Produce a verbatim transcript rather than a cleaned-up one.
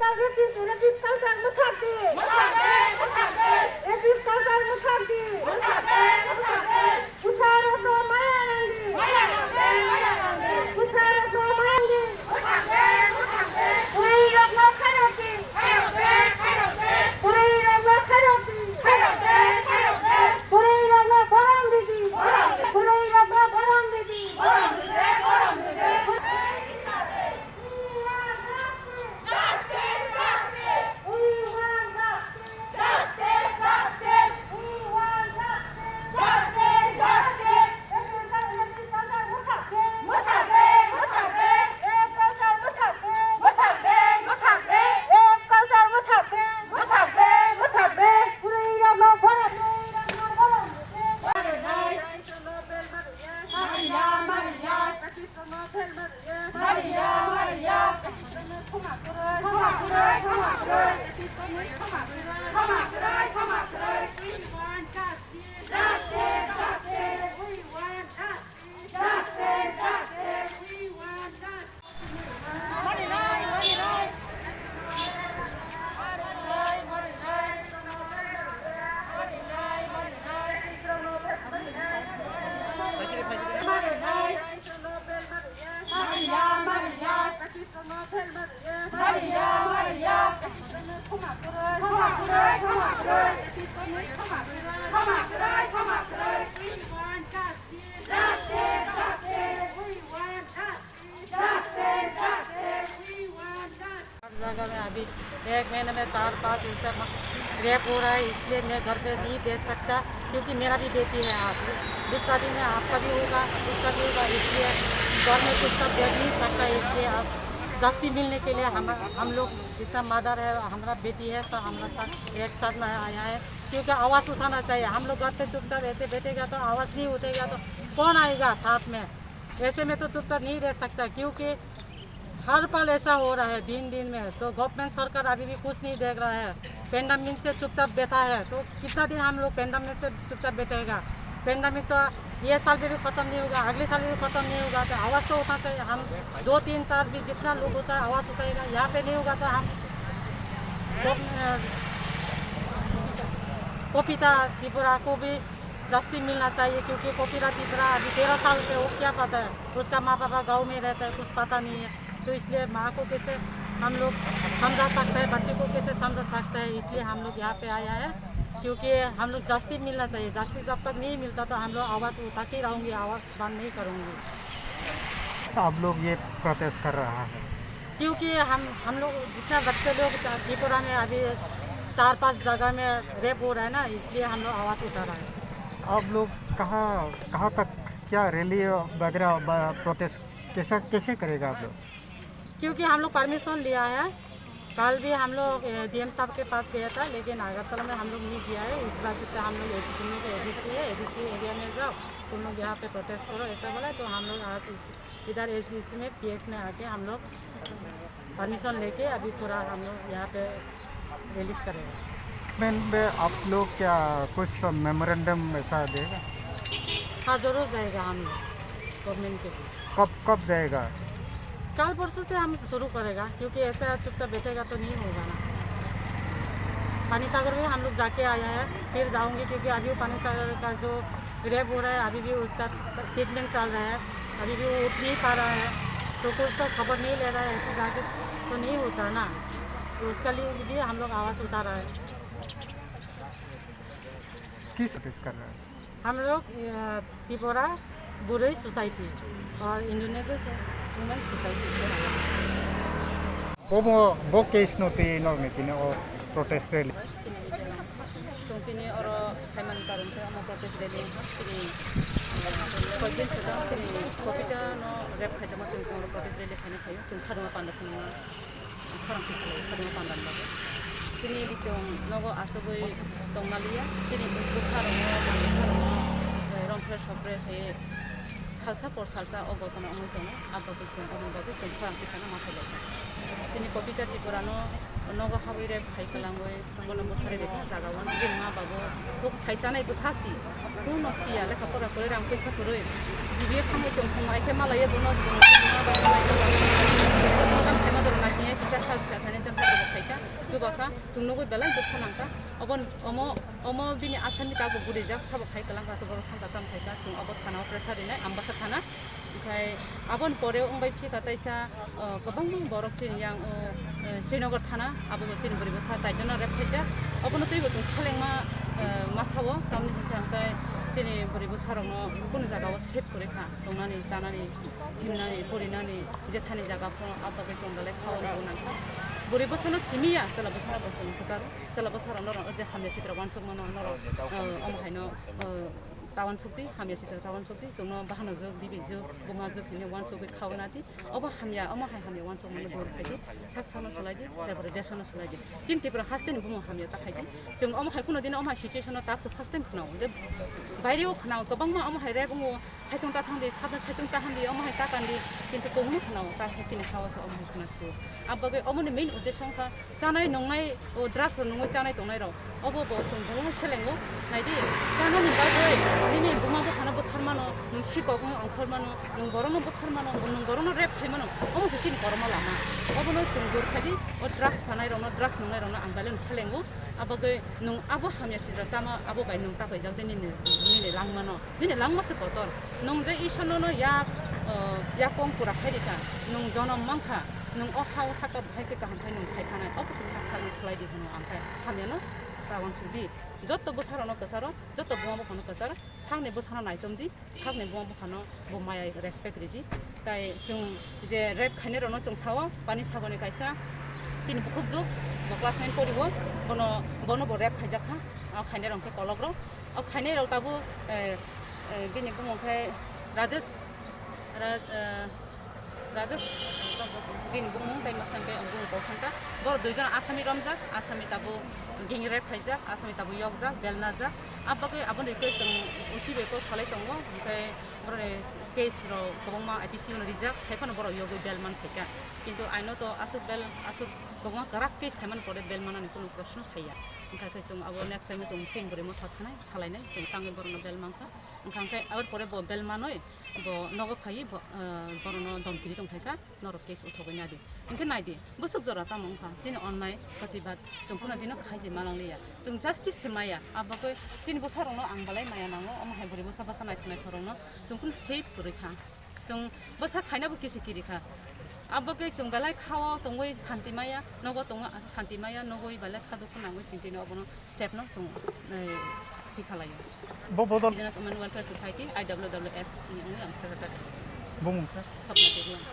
Rapist, rapist culture mwthakdi. Mwthakdi, mwthakdi. Rapist culture mwthakdi. Mwthakdi, mwthakdi. Bwsarokno maya nangdi. Maya nangdi, maya nangdi. Bwsarokno maya nangdi. Mwthakdi, mwthakdi. Bwrwirokno khairokdi. Khairokdi, khairokdi. Bwrwirokno khairokdi. Khairokdi, khairokdi. Bwrwirokno borom ridi. Borom ridi. Bwrwirokno borom ridi. Borom ridi, borom ridi. Justice, justice. We want justice. Justice, justice. We want justice. Justice, justice. Mariya, Mariya. Mariya, Mariya. We want justice. Justice, justice. We want justice. Justice, justice. We want justice. हर जगह में अभी एक महीने में चार पांच ऐसा रेप हो रहा है, इसलिए मैं घर पे नहीं बैठ सकता, क्योंकि मेरा भी बेटी है। आज दूसरा दिन है, आपका भी होगा, उसका भी होगा, इसलिए घर में चुपचाप बैठ नहीं सकता। इसलिए आज जस्ती मिलने के लिए हम हम लोग जितना मदर है, हमारा बेटी है, सब हमारा साथ एक साथ में आया है, क्योंकि आवाज़ उठाना चाहिए। हम लोग घर पे चुपचाप ऐसे बैठेगा तो आवाज़ नहीं उठेगा तो कौन आएगा साथ में? ऐसे में तो चुपचाप नहीं रह सकता, क्योंकि हर पल ऐसा हो रहा है दिन दिन में। तो गवर्नमेंट सरकार अभी भी कुछ नहीं देख रहा है, पेंडेमिक से चुपचाप बैठा है। तो कितना दिन हम लोग पेंडेमिक से चुपचाप बैठेगा? पेंडेमिक तो ये साल भी, भी खत्म नहीं होगा, अगले साल भी, भी खत्म नहीं होगा। तो आवाज़ तो उठना चाहिए। हम दो तीन चार भी जितना लोग होता है आवाज़ उठाएगा। यहाँ पे नहीं होगा तो हम तो, अ, पपीता त्रिपुरा को भी जस्ती मिलना चाहिए, क्योंकि पपीता त्रिपुरा अभी तेरह साल से वो क्या पता है, उसका माँ पापा गाँव में रहता है, कुछ पता नहीं है। तो इसलिए माँ को कैसे हम लोग समझा सकते हैं, बच्चे को कैसे समझा सकते हैं, इसलिए हम लोग यहाँ पे आया है, क्योंकि हम लोग जस्ती मिलना चाहिए। जस्ती जब तक नहीं मिलता तो हम लोग आवाज़ उठा के रहूँगी, आवाज़ बंद नहीं करूँगी। आप लोग ये प्रोटेस्ट कर रहा है? क्योंकि हम हम लोग जितना बच्चे लोग त्रिपुरा में अभी चार पांच जगह में रेप हो रहा है ना, इसलिए हम लोग आवाज़ उठा रहा है। आप लोग कहाँ कहाँ तक, क्या रैली वगैरह प्रोटेस्ट कैसा कैसे करेगा आप लोग? क्योंकि हम लोग परमिशन लिया है, कल भी हम लोग डीएम साहब के पास गया था, लेकिन अगरतला में हम लोग नहीं गया है। इस वजह से हम लोग एडीसी में, एडीसी है, एडीसी एरिया में जाओ, तुम लोग यहाँ पे प्रोटेस्ट करो, ऐसा बोला। तो हम लोग आज इस इधर एसडीसी में, पीएस में आके हम लोग परमिशन लेके अभी पूरा हम लोग यहाँ पे रिलीज करेगा। मैम, आप लोग क्या कुछ मेमोरेंडम ऐसा देगा? हाँ, जरूर जाएगा हम लोग गवर्नमेंट के लिए। कब, कब जाएगा? कल परसों से हम शुरू करेगा, क्योंकि ऐसा चुपचाप बैठेगा तो नहीं होगा ना। पानी सागर में हम लोग जाके आया है, फिर जाऊंगी, क्योंकि अभी वो पानी सागर का जो रेप हो रहा है, अभी भी उसका ट्रीटमेंट चल रहा है, अभी भी वो उठ नहीं पा रहा है, तो कुछ तो खबर नहीं ले रहा है। ऐसे जाके तो नहीं होता ना, तो उसका लिए भी हम लोग आवाज़ उठा रहा है। किस प्रोटेस्ट कर रहा है? हम लोग, अ, त्रिपुरा बुरई सोसाइटी और इंडोनेशिया वुमेन सोसाइटी से हैं। Bo, bo case no twi norok ni tini o protest rally. Chwng tini oro phaimani karon khe omo protest rally wngkha. Chini, eh, koikdin swijak chini Kopita no rape khaijakma twi chwng oro protest rally khaina phaio. Chwng Khadima Panda phunukma khorang kisa lai Khadima Panda ni bagwi. Chini chwng nogo achugwi tongmaliya. Chini bwsa rokno, bwsa rokno, eh, rompher sopre hai salsa por salsa o gotona wngwi tongo. Abo bagwi chwng omo bagwi chwng khorang kisa no ma thai lai kha. Chini Kopita Tripura no nogo habwi rape khai kwlangwi bono butharwi rikha jaga o. Bini ma babu huk thaisa nai bwsa si, kuno siya, lekha pora kwrwi, rang puisa kwrwi, G B A thangwi chwng thwng hai khe malaiya bono chwng ma bai malai kha. Bwsajang khaima doro naisingya kisa kha kha khainai chwng kha. Bwkha chwng nugwi belai dukha nangkha. Obo, omo, omo bini asani tabuk bwrwijak, sabo khai kwlangkha, borok thangkha, tamo khaikha, chwng obo thana-o pressure rinai, Ambasa thana. Omohai aboni pore wngbai phikha taisa, o, kwbangma borok chini yang, o, e, Srinagar thana, abobo chini bwrwi bwsa chaijona rep khaijak. Obono twibo chwng selengma, e, ma sao, tamni hwnkhe hwnkhe chini bwrwi bwsarokno kunu jagao safe kwrwi kha, tongnani, chanani, himnani, porinani, jethani jaga phano, abo bagwi chwng belai khao nangkha. Bwrwi bwsano simi ya, chwla bwsarokbo chwng kwcharo, chwla bwsarok norok je hamya sitra uansukmano norok, e, omo haino, e, ta uansukdi, hamya sitra ta uansukdi, chwngno bahanajwk, bibijwk, bumajwk hinwi uansukwi khaui nadi. Obo hamya, omo hai hamya uansukmano dor khaidi, sak sakno sulaidi, tarpore desano sulaidi. Chini Tripura hasteni bumung hamya ta khaidi. Chwng omo hai kuno dino omo hai situation-o taksa first time khnao. Je baireo khnao, kwbangma omo hai rep wngo, saichung ta thangdi, sabna saichung ta handi, omo hai ta kandi, kintu kongno khnao, ta khe chini hao se omo hai khna su. Abo bagwi omoni main uddesho wngkha, chanai nungnai, o drugs rok nungwi chanai tongnai rok, obo bo chwng bolongno selengo. Naidi, chanani bagwi nini buma buphano butharmano, nwng sikok wngwi ongkhormano, nwng borokno butharmano, nwng borokno rape khaimano, omo se chini kormo lama. Obono chwng dor khaidi, o drugs phanai rokno, drugs nungnai rokno ang belai no selengo. Abagwi nwng abo hamya sidra chama, abo bai nwng ta paijak de nini, nini langmano. Nini langma se kotor. Nwng je Isor nono yak, o, yakong pura khai rikha, nwng jonom mankha, nwng o hao saka bahai khe kaham khai nwng khai thanai, obo se sak sakno swlai di hwnwi ang khe hamyano ta uansuk di. Joto bwsarokno kwcharo, joto buma buphano kwcharo, sakni bwsano naichom di, sakni buma buphano bo maya respect ridi. Tai chwng je rape khainai rokno chwng sao, pani sagoni kaisa chini bukhuk juk, bo class nine poribo, bono, bono bo rape khaijak kha, o khainai rok khe kolok rok. O khainai rok tabuk, eh, eh, bini bumung khe Rajesh, Ra-, eh, Rajesh, bini bumung tei mwsang khe bumung kok thangkha. Borok duijon Asami romjak, Asami tabuk gang rape khaijak, Asami tabuk yokjak, belnajak. Abagwi aboni request chwng O C bai kok salai tongo, hwnkhe borokni case rok kwbangma I P C O no rijak, hai phano borok yogwi bel man phaikha. Kintu aino to aswk bel, aswk kwbangma kwrak case khaimani pore bel manani kunu proshno phaiya. Wngkha khe chwng abo next time chwng chini bwrwi motha thanai salainai, chwng tangwi borokno bel mankha. Wngkha khe aboni pore bo bel manwi bo nogo phaiwi bo, eh, borokno domkiri tongkhaikha, norok case uthogwi nadi. Hinkhe naidi, bwswk jora tamo wngkha, chini onnai protibad chwng phano dino khai se manangliya. Chwng justice se maya, abo khe chini bwsarokno ang belai maya nango, omo hai bwrwi bwsa bwsa naithok naithok rokno chwng phano safe kwrwi kha. Chwng bwsa khainabo kisi kiri kha. Abo khe chwng belai khao tongwi santi maya, nogo tongo asa santi maya, nogwi belai kha dukhu nangwi chwng tini obono step no chwng, eh, tisa laio. Bo bodol Indigenous Women Welfare Society, I W W S ni wngwi ang secretary. Bumung khe? Swapna Debbarma.